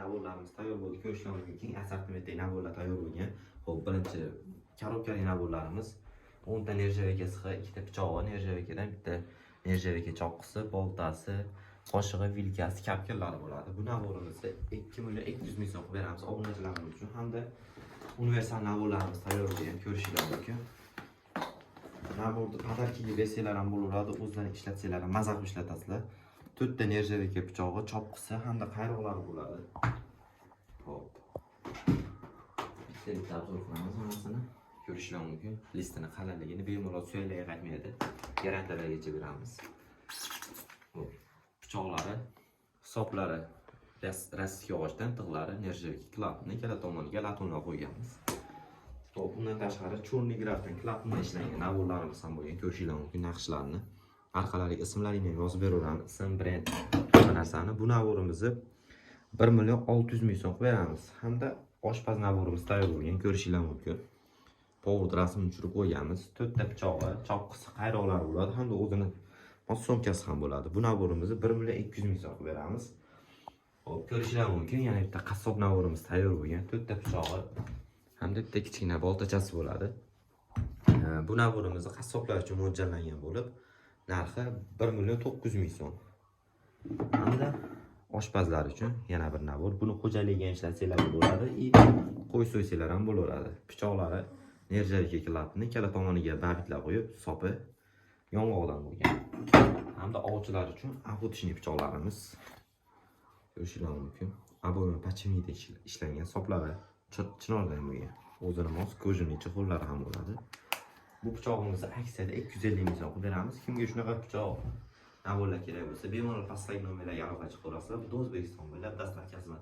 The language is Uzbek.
Набор larimiz tayyor bo'ldi. Ko'rishlar mumkin. Keng assortimentdagi набор lar tayyor bo'lgan. Xo'p, birinchi коробка li набор larimiz: 10 ta нержавейка sixi, ikkita pichog'i нержавейка dan, bitta нержавейка choqqisi, boltasi, qoshig'i, vilkasi, kapkirlari bo'ladi. Bu набор imizni 2 million 200 ming so'm qilib beramiz obunachilarimiz uchun hamda universal набор larimiz tayyor bo'lgan, ko'rishinglar mumkin. Набор ni подарка ga bersanglar ham bo'laveradi, o'zlari ishlatsanglar ham maza qilib ishlatasizlar. To'rtta нержавейка pichog'i, chopqisi hamda qayroqlari bo'ladi. Xo'p. Bitta bitta обзор qilamiz hammasini. Ko'rishlar mumkin. Listini qalinligini bemalol, suyaklarga qaytmaydi. Garantiyalargacha beramiz. Xo'p. Pichoqlari, soplari российский yog'ochdan, tig'lari нержавейка klapni, ikkala tomoniga латунь lar qo'yganmiz. Xo'p, undan tashqari черный граф dan klapandan ishlangan набор larimiz ham bo'lgan, ko'rishinglar mumkin naqshlarni. Orqalariga ismlarini ham yozib beraveramiz, ism, brend, hamma narsani. Bu набор imizni 1 million 600 ming so'm qilib beramiz. Hamda oshpaz набор imiz tayyor bo'lgan, ko'rishinglar mumkin. Повар rasmini tushirib qo'yganmiz. To'rtta pichog'i, chopqisi, qayroqlari bo'ladi hamda o'zini sumkasi ham bo'ladi. Bu набор imizni 1 million 200 ming so'm qilib beramiz. Xo'p, ko'rishinglar mumkin. Yana bitta qassob набор imiz tayyor bo'lgan. To'rtta pichog'i hamda bitta kichkina boltachasi bo'ladi. Bu набор imizni qassoblar uchun mo'ljallangan bo'lib, narxi 1 million 900 ming so'm. Hamda oshpazlar uchun yana bir набор. Buni xo'jalikka ham ishlatsanglar bo'ladi и qo'y so'ysanglar ham bo'laveradi. Pichoqlari нержавейка klapni, ikkala tomoniga babitlar qo'yib, sopi yong'oqdan bo'lgan. Hamda ovchilar uchun охотничий pichoqlarimiz, ko'rishinglar mumkin. Обойма подшипник da ishlangan, soplari chinordan bo'lgan. O'zini mos кожаный чехол lari ham bo'ladi. Bu pichog'imizni aksiyada 250 ming so'm qilib beramiz. Kimga shunaqa pichoq, набор lar kerak bo'lsa, bemalol pastdagi nomerlarga aloqa chiqaverasizlar. Butun O'zbekiston bo'ylab доставка si.